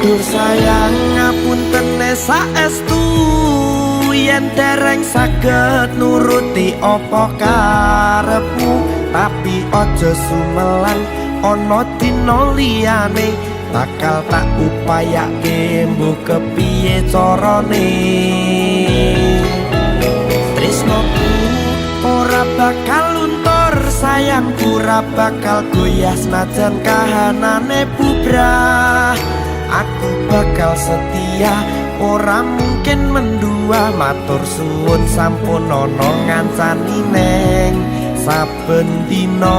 Dur sayang, ngapuntene saestu yen dereng saged nuruti apa karepmu, tapi aja sumelang, ana dina liyane bakal tak upayake, mbuh kepiye carane. Tresnoku ora bakal luntur, sayangku ora bakal goyah, senajan kahanane bubrah. Aku bakal setia, ora mungkin mendua. Matur suwun sampun ana ngancani neng saben dina.